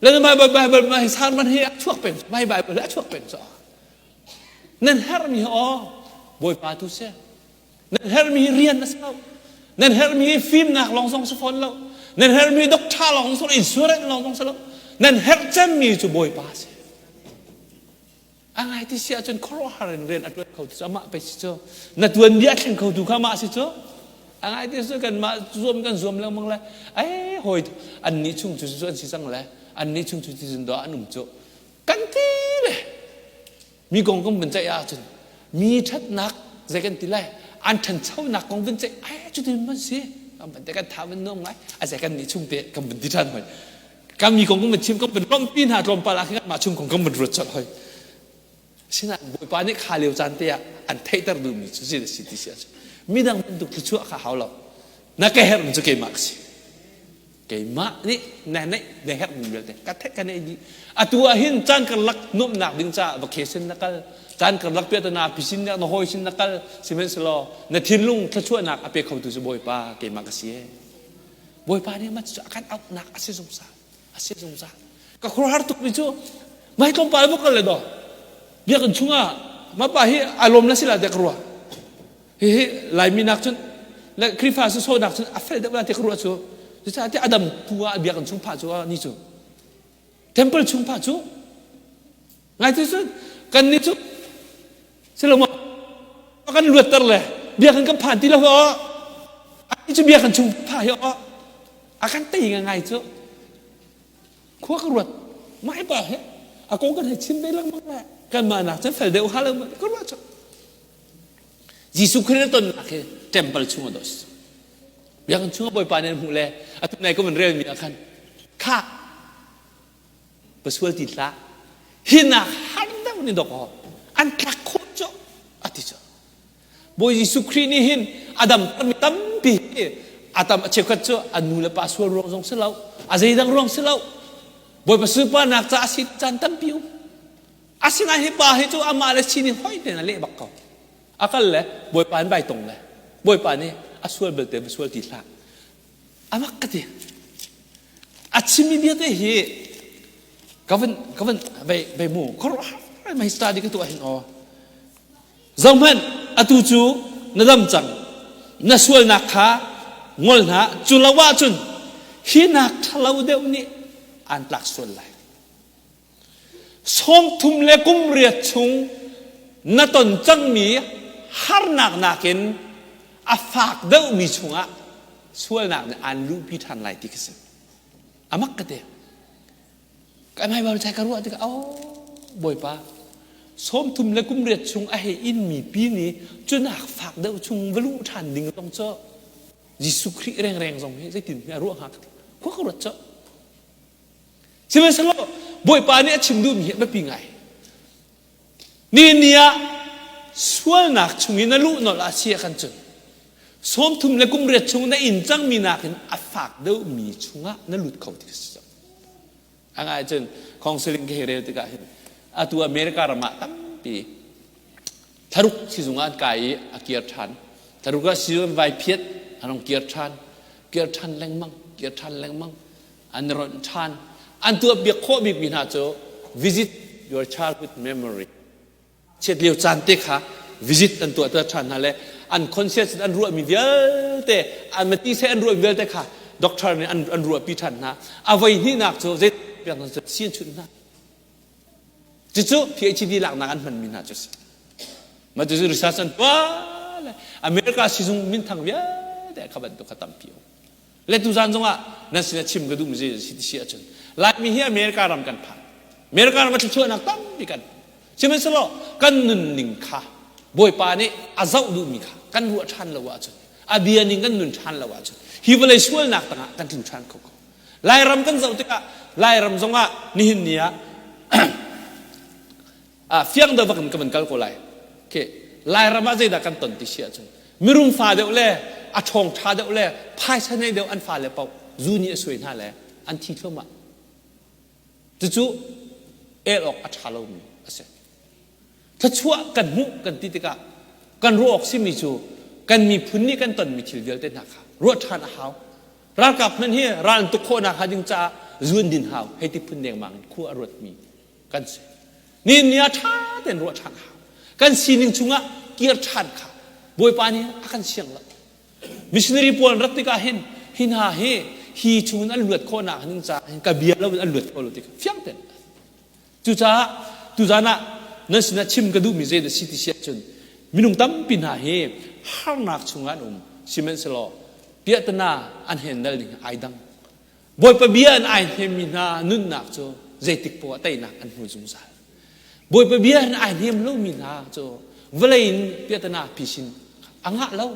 le mai Bible mai sermon hi a chuak peng mai Bible a chuak peng cu nan herhmi aw bawipa tu si Nan herhmi hi rian a si lo. Nan herhmi hi fimnak lawng zong si fawn lo. Nan herhmi doctor lawng zong insurance lawng zong si lo. Nan herh cemmi cu Bawipa a si. A ngai ti si ahcun khuaruahhar in rian a ṭuan kho tu cu amah pei si cu. Na tuanbia a thleng kho tu kha amah si cu. A ngai ti si kanmah zuam kan zuam lengmang le ai hawi annih chung cu cu an si cang le annih chung cu ti cun dawh an um cu. Kan ti le Mi kong kan vun ceih ahcun mi ṭhatnak zei kan ti lai an ṭhanchonak kong vun ceih ai cutin man si kan van te kan tha van nuam ngai a zei kan nih chung te kan vun ti ṭhan hoi kan mi kong kan vun chim kan vun lawmhpi hna tlawmpal ah khin kanmah chung kong kan vun ruat colh hoi asinain Bawipa nih kha lio caan te ah an theihter duhmi cu zei a si ti si ahcun midang bantuk thluachuah kha hau lo na ka herhmi cu keimah ka si Keimah nih na neih na herhmi vialte ka theih ka neih dih. Atu ah hin caan karlak nuamhnak ding caah vacation na kal, caan karlak piahtana pisin na hawi sin na kal, sihmanhsehlaw na thinlung thluachuahnak a pe khotu cu Bawipa keimah ka si ee. Bawipa nih mah cu a kan auhnak a si zungzal, a si zungzal. Ka khuaruahhar tukmi cu mai tlawmpal va kal le daw biakinn chungah mah pa hi a lawm na si la tiah ka ruah. Hihi Laimi nak cun le Khrihfa sawsawhnak cun a fel deuh la ti ka ruah cu. Cucaah ti Adam tu ah biakinn chung phah cu ni cu. Temple chung phah cu. Ngai ti cun kan nih cu silo maw kan luatter le biakinn kan phan ti lo aw. Ani cu biakinn chung phah hi aw. A kan tei ngai cu. Khua ka ruat. Mai pa he a kong kan hei chim ve lengmang le kanmah nak cun fel deuh ha lo ka ruah cu. Jesuh Khrih na tonnak hi temple chung ah si. Biakinn chung ah Bawipa nih an hmuh le atu nai ka van relmi ah khan kha pasual ti hlah hinak har deuh ni dok an tlak khawh cu a ti cu Bawi Jesuh Khrih nih hin a dam mi tampi a tam a cheukhat cu a nu le pa sual ruang zong si lo a zeidang ruang si lo Bawipa sunparnak ca a si caan tampi um Asinain hi pa hi cu amah le sining hoi tein a leh bak ko. A kal le Bawipa an vai tong le Bawipa nih a sual belte va sual ti hlah. A mak ka ti. A chimmi bia te hi ka van ka van vei vei mu khuaruahhar mai study ka tuah hin aw. Zohhmanh atu cu na dam cang. Na sualnak kha ngol hna cu lo ahcun hi nak ṭhalo deuh nih aan tlak sual lai. Sawmthum le kum riat chung na ton cangmi harnak nakin a fak deuhmi chungah sualnak nih aan luhpi ṭhan lai ti ka si. A mak ka ti. Ka Bible cai ka ruah tikah oh Bawipa 33 le kum riat chung a hei inmi pi nih cunak fak deuh chung va luh ṭhan ding zong cu Jesuh Khrih rengreng zong hi zeitin a ruah hnga ka ti. Khua ka ruat cu. Sihmanhsehlaw Bawipa nih a chim duhmi hi a biapi ngai. Ni ni ah sualnak chungin na luh nolh ah si ah kan cun 30 le kum riat chung na in cangmi nakin a fak deuhmi chungah na lut kho ti ka si cang. A ngai cun counseling ka hei rel tikah hin Atu America ram ah tampi thlaruk sizung ah an kai i a kir ṭhan. Thlaruk ah sizung vai phiat an hong kir ṭhan. Kir ṭhan lengmang, kir ṭhan lengmang. An ronh ṭhan. An tuah biak khawh bikmi hna cu visit your childhood memory. Chiat lio caan te kha visit an tuah tuah ṭhan hna le an conscious an ruahmi vialte an mati se an ruahmi vialte kha doctor nih an ruahpi ṭhan hna. A voi hnihnak cu zei piak hna cu si an chunh hna. Cucu PhD laknak an hmanmi hna cu si. Mah cucu research an tuah le America sizung minthang vialte kha bantuk kha tampi um. Le tuzan zongah nan sinah chim ka duhmi zei si ti si ahcun Laimi hi America ram kan phan. America ram a thluachuahnak tampi kan. Sihmanhsehlaw kan nunning kha Bawipa nih a zoh duhmi kha kan ruah ṭhan lo ahcun a bia ning kan nun ṭhan lo ahcun hi vawlei sualnak tangah kan tlu ṭhan kho ko. Lairam kan zoh tikah Lairam zongah nihin ni ah fiang deuh bak in ka van kal ko lai. Okay. Lairam ah zeidah kan ton ti si ahcun mirum fa deuh le a ṭhawng ṭha deuh le phaisa nei deuh an fale paoh zu nih a suai hna le an thi thluahmah. Cucu el awk a ṭha lomi a si. Thluachuah kan hmuh kan ti tikah kan ruah awk simi cu kan miphun nih kan tonmi thil vialte hna kha ruah ṭhan a hau. Ralkap hmanh hi ral an tuk khawhnak hnga ding caah zuan din hau hei ti phun dengmang in khua a ruatmi kan si. Nihin ni ah ṭha tein ruah ṭhan a hau. Kan sining chungah kir ṭhan kha Bawipa nih a kan siang lo. Missionary pawl an rat tikah hin hi hna hi hi chungin an luat khawhnak ding caah hin ka bia lo in an luat kho lo ti kha fiang tein. Cucaah tuzan ah nan sinah chim ka duhmi zei dah si ti si ahcun minung tampi hna hi harnak chungah an um sihmanhsehlaw piahtana an handle ning ai dang. Bawipa bia in ai hnemmi hna nunnak cu zeitik poah teinak an hmu zungzal. Bawipa bia in ai hnem lomi hna cu vawlei in piahtana phisin a ngah lo.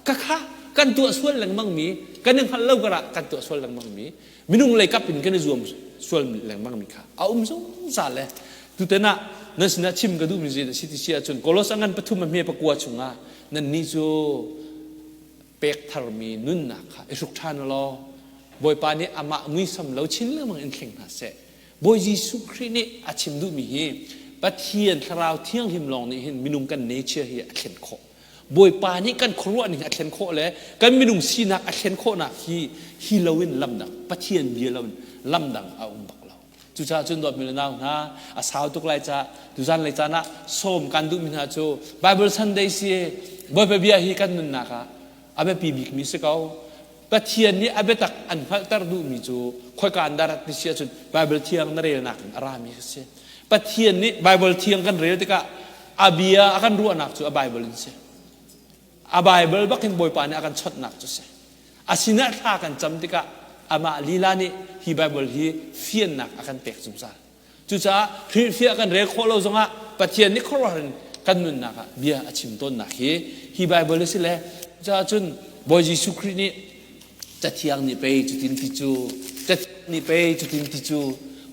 Ka kha kan tuah sual lengmang mi, kan i hngalh lo karah kan tuah sual lengmang mi, minung lei kap in kan i zuam sual lengmang mi kha a um zungzal le tutan ah nan sinah chim ka duhmi zei dah si ti si ahcun Kolos a ngan pathum a hme pakua chungah nannih cu pek tharmi nunnak kha i hruk ṭhan law Bawipa nih amah muisam lo chin lengmang in thleng hna seh. Bawi Jesuh Khrih nih a chim duhmi hi Pathian Thlarau Thianghlim lawng nih hin minung kan nature hi a thlen khawh. Bawipa nih kan khuaruah ning a thlen khawh le kan minung sinak a thlen khawhnak hi hi loin lamdang Pathian bia loin lamdang a um bak lo. Cucaah cun dawtmi le nau hna a sau tuk lai ca tuzan lei caan ah sawm kan duhmi hna cu Bible Sunday si Bawipa bia hi kan nunnak ah a biapi bikmi si ko. Pathian nih a biatak an hngalhter duhmi cu khoika an dah rat ti si ahcun Bible thiang na relnak in a rami a si. Pathian nih Bible thiang kan rel tikah a bia a kan ruahnak cu a Bible in si. A Bible bak in Bawipa nih a kan chawnhnak cu si. A sinah thla kan cam tikah amah lila nih hi Bible hi fiannak a kan pek zungzal. Cucaah hrilhfiah kan rel khawh lo zongah Pathian nih khuaruahhar in kan nunnak ah bia a chim tawnnak hi hi Bible a si le cucaah cun Bawi Jesuh Khrih nih Cathiang nih pei cutin ti cu Cathiang nih pei cutin ti cu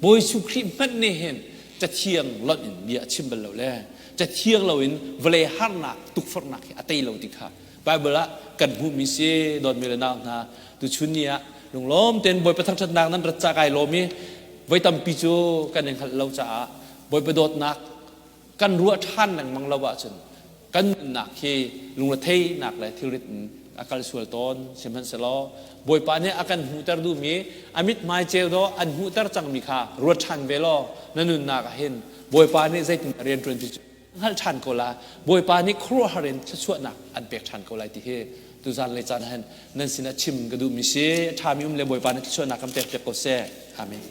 Bawi Jesuh Khrih hmanh nih hin Cathiang lonh in bia a chim bal lo le Cathiang loin vawlei harnak tukforhnak hi a tei lo ti kha Bible ah kan hmuhmi si dawtmi le nau hna tuchun ni ah lunglawm tein Bawipa thangṭhatnak nan rat ca kai lawm i voi tampi cu kan i hngalh lo caah Bawipa dawtnak kan ruah ṭhan lengmang lo ahcun kan nunnak hi lungretheihnak le thilrit in a kal sual tawn. Sihmanhsehlaw Bawipa nih a kan hmuhter duhmi a mithmai ceu dawh an hmuhter cangmi kha ruat ṭhan ve law na nunnak ah hin Bawipa nih zeitin rian ṭuan ti cu hngalh ṭhan ko la. Bawipa nih khuaruahhar in thluachuahnak an pek ṭhan ko lai ti hi tuzan le caan hin nan sinah chim ka duhmi si. A ṭhami um le Bawipa nih thluachuahnak kan pek piak ko seh. Amen.